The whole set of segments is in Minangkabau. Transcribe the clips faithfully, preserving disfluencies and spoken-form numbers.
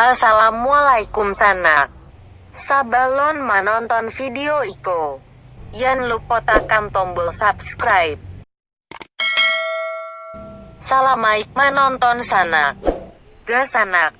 Assalamualaikum sanak. Sabalun manonton video iko, jan lupo takan tombol subscribe. Salamaik manonton sanak. Ga sanak.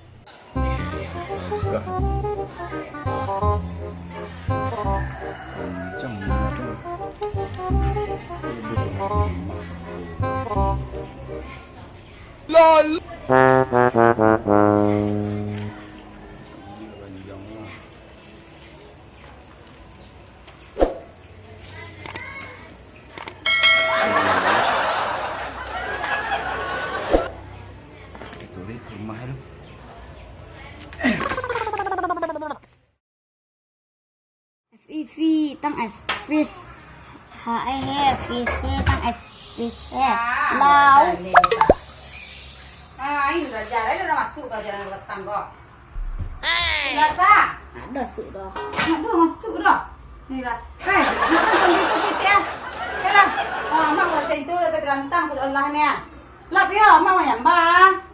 F I V tang F, fish. H E he, fish he tang F, fish he. Lau. Ah, ini belajar. Ini udah masuk pelajaran petang kok. Udah tak? Ada masuk dah. Ada masuk dah. Ni lah. Hei, nak kan kondisi sikit ya. Yalah. Ah, mak rasa itu dah terlantang sudah lah ni ya. Lap yo, mak mau nyambah.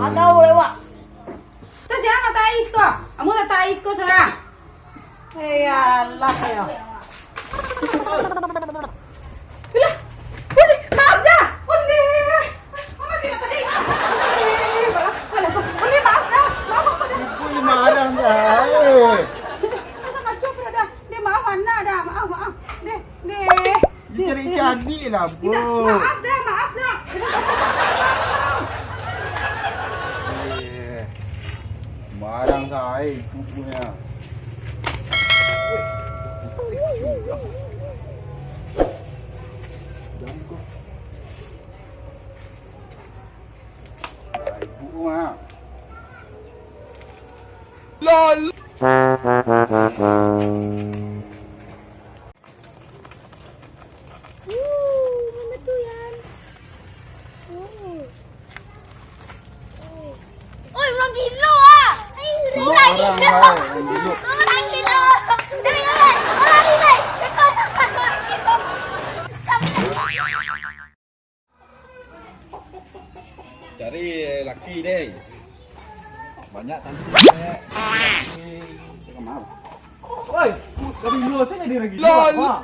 Ada lewat. Tasiapa taik ko? Amun taik ko surang. Eh, alah, yo. Alah, Undi, maaf dah. Undi. Mama kira tadi. Undi, maaf. Alah, Undi, maaf dah. Maaf, maaf dah. Ui, marah dah. Asa kacau pun dah. Deh, maaf, Ana dah. Maaf, maaf. Deh, deh. Dicari-cari lah, Bro. Maaf dah, maaf dah. Eh, barang sae kukunya. Dari kok. Dari buku mah. Lol. Uh, mana tu, Yan? Uh. Oi, urang gilo ah! Oi, urang gilo! Urang gilo! Urang gilo! Lari, lari! Cari laki deh. Banyak cantik. Woi, dari luar saja dia lagi. Lol. Apa?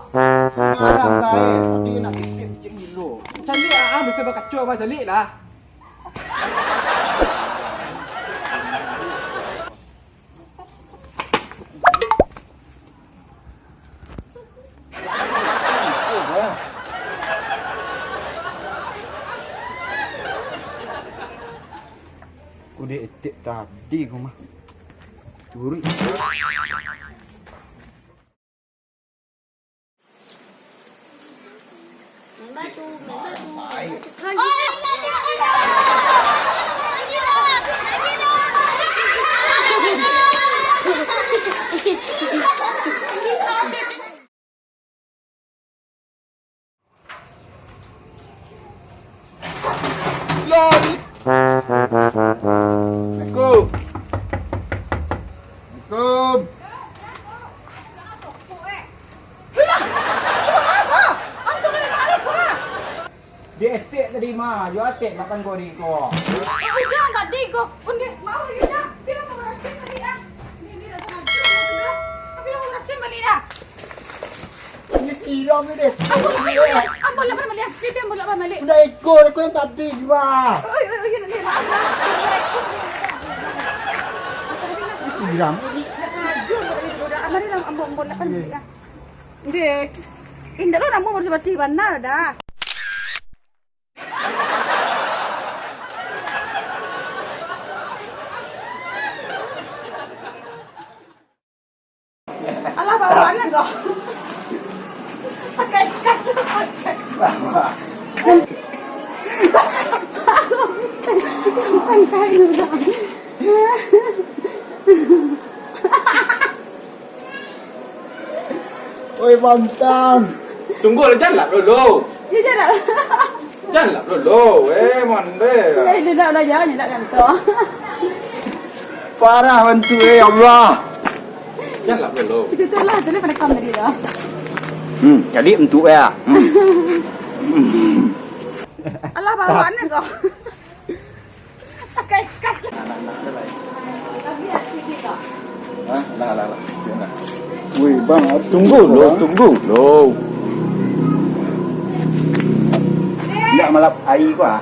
Marah saya, dia nak kecek-kecek gilo. Calik ah, bisa bakaco apa, calik lah. Ko dek etek tadi ko mah. Turuik. Main batu, main batu, main batu. Lol. Assalamualaikum. Assalamualaikum. Di etek tadi mah, yo etek makan ko di ko. Udah tadi ko. Undi, maaf, Yuda. Dia mau berhasil tadi ah. Dia, dia dah sengaja, Yuda. Tapi dia mau berhasil balik dah. Ini siram ni deh. Ambo lah balik. Ambo lah balik. Dia, dia ambo lah balik. Udah ekor, ekor yang tadi juga. Oi, oi, oi, Yuda, maaf lah. Ini siram ni. Dah sengaja, Yuda. Ambo lah, ambo, ambo lah balik ah. Deh, indak lo namo barsih-barsih bana dah. Alah, bawaan lah kau. Pakai ikan, pakai. Pakai udang. Oi, Bantang. Tunggu lah, jalan dulu. Ya, jalan. Janlah dulu, eh, mandeh. Eh, dia dah, dah jangan, dia nak gantung. Parah bantu, eh, ya Allah. Janlah dulu. Itu tu lah, tu lah pada kam tadi dah. Hmm, jadi bentuk ya. Hmm. Alah, bawa ni kau. Pakai kas. Hah? Lah, lah, lah. Jangan. Wih, bang, harus tunggu lo, bang. Tunggu lo. Ndak malap air kau ah.